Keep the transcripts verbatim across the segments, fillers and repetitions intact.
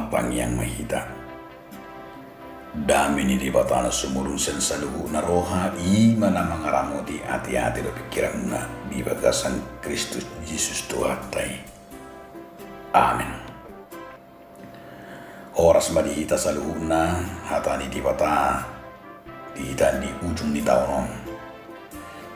Martangiang ma hita. Dame ni Debata na sumurung sian saluhutna roha, i ma na mangaramoti ateate dohot pingkiranmuna di bagasan Kristus Jesus Tuhanta i. Amen. Horas ma di hita saluhutna. Hata ni Debata di hita di ujung ni taon on,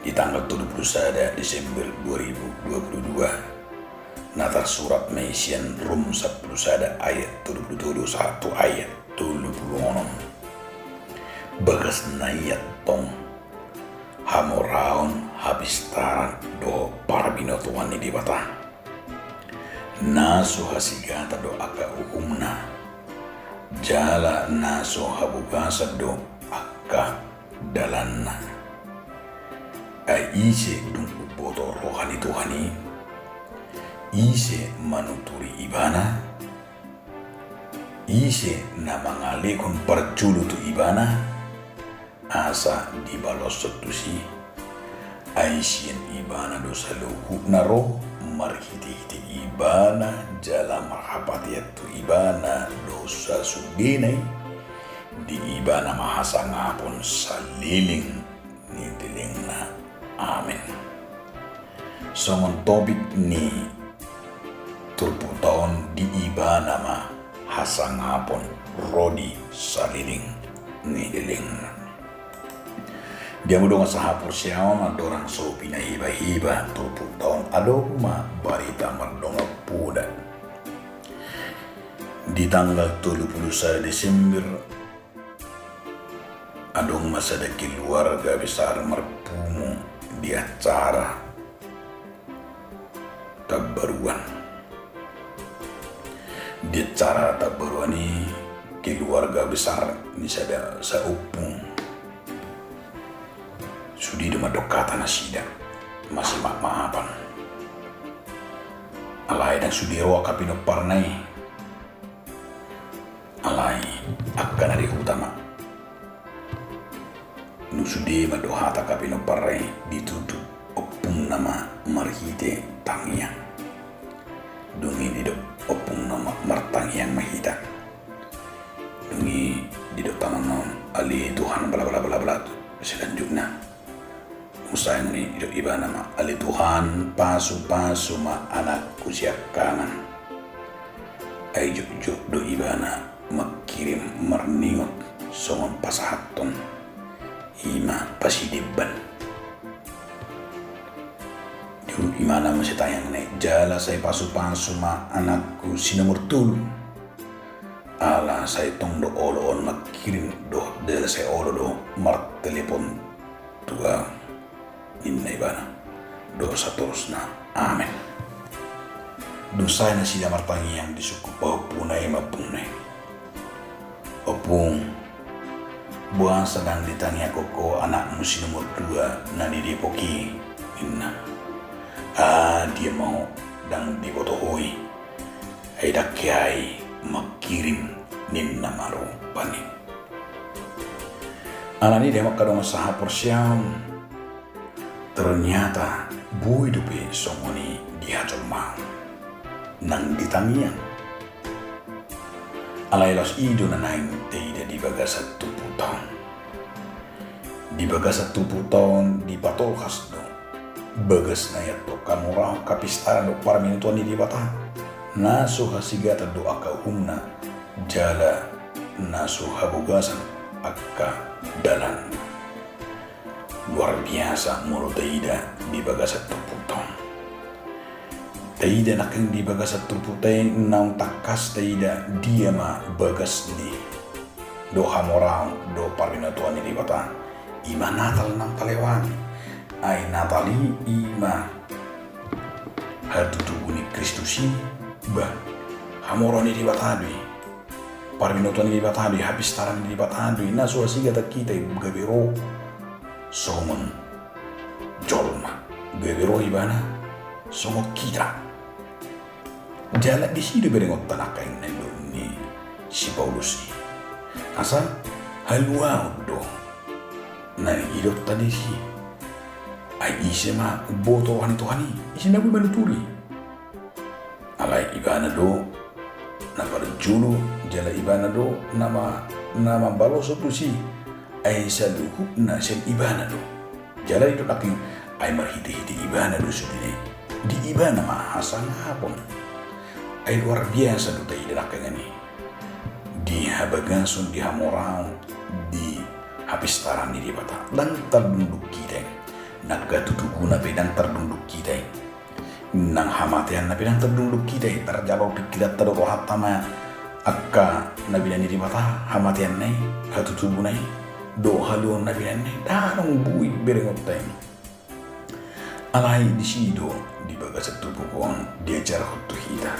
di tanggal tolu pulu sada Desember dua ribu dua pulu dua, na tarsurat ma i sian Rom sampulu sada ayat tolu pulu tolu sahat tu ayat tolu pulu onom. Bagasna i antong hamoraon, hapistaran dohot parbinotoan ni Debata. Na so hasigatan do angka uhumna, jala na so habogasan do angka dalanna. Ai ise dung umboto roha ni Tuhan i? Ise manuturi Ibana? Ise na mangalehon parjolo tu Ibana, asa dibaloshon tusi? Ai sian Ibana do saluhutna ro, marhitehite Ibana jala marhapatean tu Ibana do sasudena i. Di Ibana ma hasangapon saleleng ni lelengna. Amen. Songon topik ni turpukta on, di Ibana ma hasangapon ro di saleleng ni lelengna. Di hamu dongan sahaporseaon, andorang so pinahibaheba turpukta on, adong ma barita mardongan poda. Di tanggal tolu pulu sada Desember, adong ma sada keluarga besar marpungu di acara tambaruan. Di acara tambaruan i, keluarga besar ni sada saompung, sude do mandok hata nasida, masimaafmaafan. Alai ndang sude ro angka pinomparna i. Alai angka na di huta ma. Dung sude mandok hata angka pinomparna i, ditutup ompungna ma marhite tangiang. Dung i didok ompungna ma, martangiang ma hita. Dung i didok tangiangna on, ale Tuhan, bla bla bla bla, selanjutna. Dung sae i didok ibana ma, ale Tuhan, pasupasu ma anakku siangkangan. Ai jotjot do ibana mangkirim marningot songon pasahathon i ma pasidemban. Didok ibana ma sian tangiangna i, jala sai pasupasu ma anakku si nomor tolu. Ala sai tong do olo on mangkirim dohot jala sai olo do martelepon tu ahu, ninna ibana. Dohot saterusna. Amen. Dung sae nasida martangiang, disungkun pahompuna i ma ompungna i. Ompung, boasa ndang ditangiangkon ho anakmu si nomor dua na di Depok i, ninna. Ah, dia ma ho, ndang diboto ho i. Ai ndang hea i mangkirim, ninna ma rupani. Alani i, di hamu angka dongan sahaporseaon, ternyata boi dope songon i di hajolmaon. Nang ditangiang. Alai laos i do na naeng taida di bagasan turpukta on. Di bagasan turpukta on dipatolhas do bagasna i antong hamoraon, hapistaran dohot parbinotoan ni Debata. Na so hasigatan do angka uhumna, jala na so habogasan angka dalanna. Luar biasa molo taida di bagasan turpukta on. Taida nangkin di bagasan turpukta i, naung tangkas taida dia ma bagas ni dohot hamoraon dohot parbinotoan ni Debata. I ma Natal naung talewati. Ai Natal i, i ma hatutubu ni Kristus i, bah, hamoraon ni Debata do i. Parbinotoan ni Debata do i, hapistaran ni Debata do i, na so hasigatan hita i gabe ro songon jolma, gabe ro ibana songon hita. Jala disi do berengonta nangkin na nidok ni si Paulus i. Asa haluaon do na nidokta disi. Ai ise ma umboto roha ni Tuhan i, ise ma boi manuturi. Alai ibana do Na parjolo jala Ibana do na ma-, na mambalosi tusi, ai saluhutna sian Ibana do. Jala didok nangkin, ai marhitehite Ibana do sude i. Di Ibana ma hasangapon. Ai luar biasa do taida nangkiningan i. Di habagason, di hamoraon, di hapistaran ni Debata. Ndang tardungdung hita i. Nang hatutubuna pe ndang tardungdung hita i. Nang hamateanna pe ndang tardungdung hita i, tarjalo pingkiranta dohot rohanta ma angka na binahen ni Debata, hamateanna i, hatutubuna i, dohot haluaon na binahenna i, ndang adong boi berengonta i. Alai disi do di bagasan turpuk on diajarhon tu hita.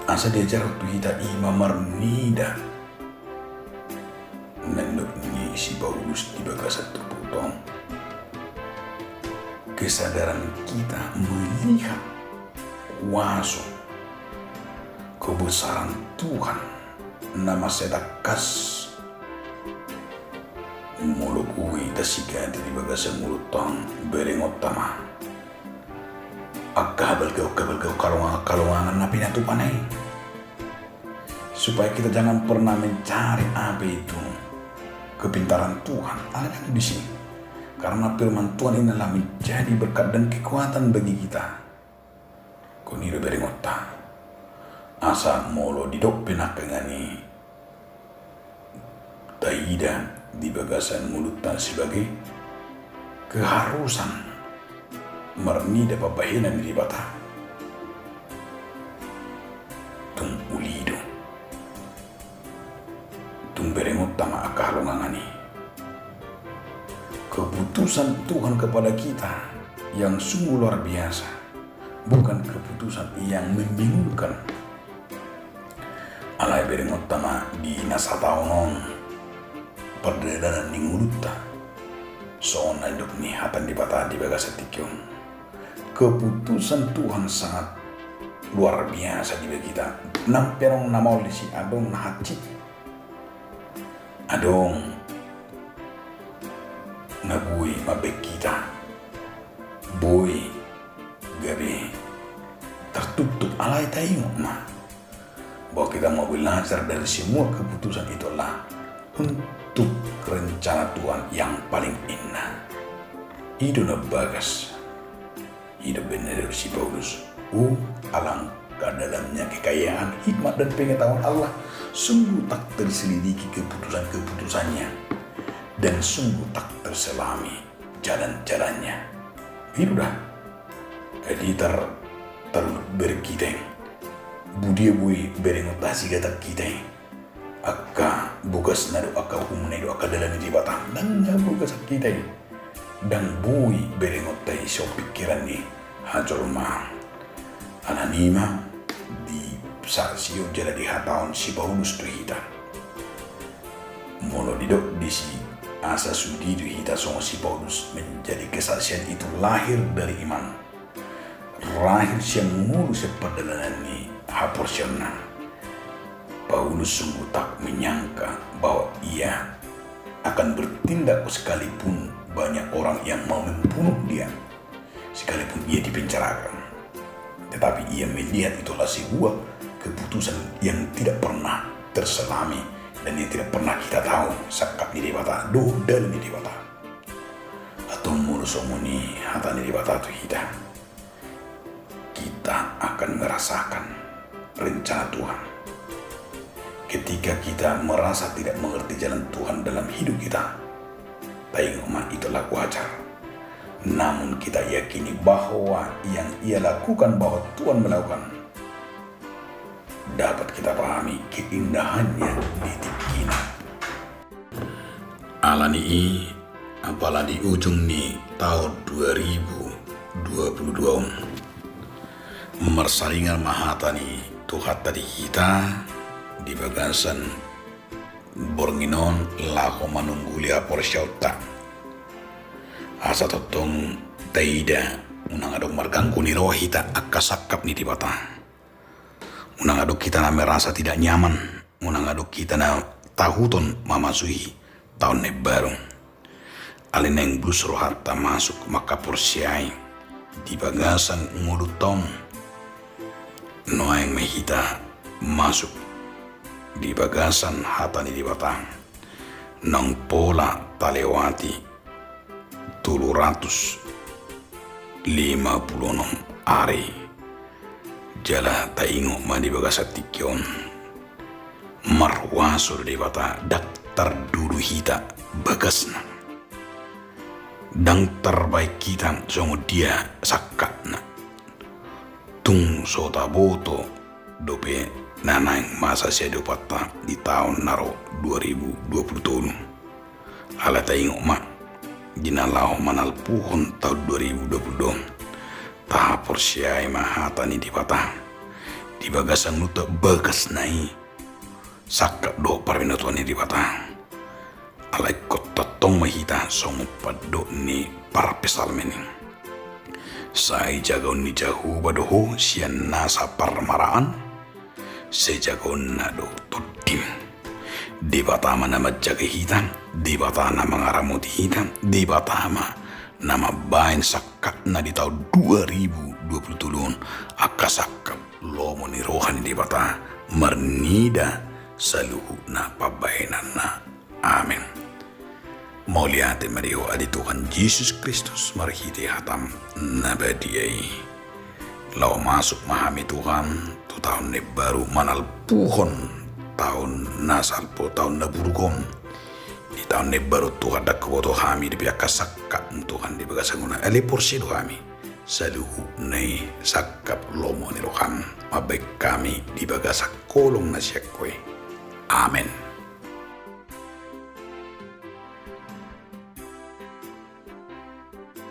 Asa diajarhon tu hita i ma marnida na nidok ni si Paulus di bagasan turpuk on. Kesadaran kita melihat kuaso, kebesaran Tuhan na mansai tangkas. Molo boi tasigati di bagasan ngolunta on, berengonta ma. Angka habalgaon-habalgaon, halongangan-halongangan na pinatupana i. Supaya kita jangan pernah mencari apa itu kepintaran Tuhan. Alai ndang disi. Karena firman Tuhan inilah menjadi berkat dan kekuatan bagi kita. Songon i do berengonta. Asa molo didok pe nangkiningan i taida di bagasan ngolunta sebagai keharusan marnida pambahenan ni Debata. Tung uli do. Tung berengonta ma angka halongangan i. Keputusan Tuhan kepada kita yang sungguh luar biasa, bukan keputusan yang membingungkan. Alai berengonta ma di na sataon on pardalanan ni ngolunta. Songon na nidok ni hata ni Debata di bagasan tingki on. Keputusan Tuhan sangat luar biasa di bagasan hita. Nang pe adong na maol disi, adong na hansit. Adong na boi mambahen hita boi gabe tartuktuk, alai taingot ma bahwa kita mau belajar dari semua keputusan itu adalah untuk rencana Tuhan yang paling indah. I do na bagas. I do baen na nidok si Paulus. Oh, alangkah dalamnya kekayaan hikmat dan pengetahuan Allah. Sungguh tak terselidiki keputusan-keputusannya, dan sungguh tak terselami jalan-jalannya. I do da. Jadi tar, tar berkita i. Boi dia boi berengonta sigataon hita i. Angka bogasna do, angka uhumna i do, angka dalan ni Debata. Ndang na bogasan hita i. Ndang boi berengonta i so pingkiran ni hajolmaon. Alani i ma disasihon jala dihatahon si Paulus tu hita. Molo didok disi asa sude do hita songon si Paulus menjadi kesaksian itu lahir dari iman. Lahir sian ngolu sian pardalanan ni haporseaonna. Paulus sungguh tak menyangka bahwa ia akan bertindak sekalipun banyak orang yang mau membunuh dia. Sekalipun ia dipenjarakan, tetapi ia melihat itulah sebuah keputusan yang tidak pernah terselami dan yang tidak pernah kita tahu, sangkap ni Debata dohot dalan ni Debata. Antong molo songon i hata ni Debata tu hita, kita akan merasakan rencana Tuhan. Ketika kita merasa tidak mengerti jalan Tuhan dalam hidup kita, taingot ma, itulah wajar. Namun kita yakini bahwa yang Ia lakukan, bahwa Tuhan melakukan, dapat kita pahami keindahannya di tingkina. Alani i, apala di ujung ni taon dua ribu dua puluh dua on, marsaringar ma hata ni Tuhanta di hita di bagasan borngin on laho manungguli haporseaonta. Asa tongtong taida, unang adong marganggu ni roha hita angka sangkap ni Debata. Unang adong hita na merasa tidak nyaman, unang adong hita na tahuton mamasuhi taon na imbaru. Alai naeng bulus rohanta masuk mangkaporseai di bagasan ngolunta on, nuaeng ma hita masuk di bagasan hata ni Debata, naung pola talewati tolu ratus lima pulu onom ari. Jala taingot ma di bagasan tingki on, marhuaso do Debata, ndang tardudu hita bagasna, ndang tarbaen hita songon dia sangkapna. Tung so taboto dope na naeng masa siadopanta di taon na ro dua ribu dua pulu tolu. Alai taingot ma, di na laho manalpuhon taon dua ribu dua pulu dua, tahaporseai ma hata ni Debata. Di bagasan ngolunta bagasna i sangkap do parbinotoan ni Debata. Alai ingkon tongtong ma hita songon pandok ni parpsalmen i. Sai jagaon ni Jahowa do ho sian nasa parmaraan, sai jagaonna do tondim. Debata ma na manjaga hita, Debata na mangaramoti hita, Debata ma na mambaen sangkapna di taon dua ribu dua pulu tolu on, angka sangkap lomo ni roha ni Debata, marnida saluhutna pambahenanna. Amen. Mauliate ma di Ho ale Tuhan Jesus Kristus marhite hataM na badia i. Laho masuk ma hami Tuhan tu taon na imbaru manalpuhon taon na salpu, taon na buruk on. Di taon na imbaru Tuhan, ndang huboto hami dope angka sangkapMu Tuhan di bagasan ngoluna, alai porsea do hami saluhutna i sangkap lomo ni rohaM mambaen hami di bagasan holong na sian Ho i. Amen.